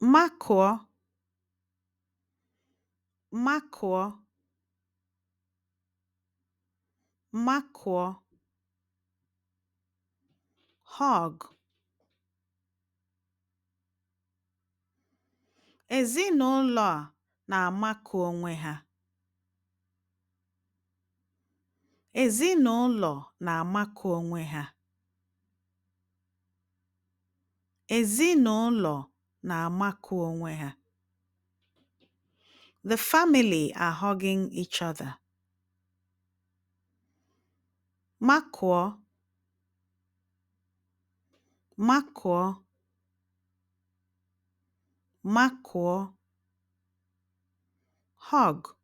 Makụọ. Makụọ. Makụọ. Hug. Ezinụlọ a na-amakụ onwe ha. Ezinụlọ na-amakụ onwe ha. Ezinụlọ na-amakụ onwe ha. The family are hugging each other. Makụọ. Makụọ. Makụọ. Hug.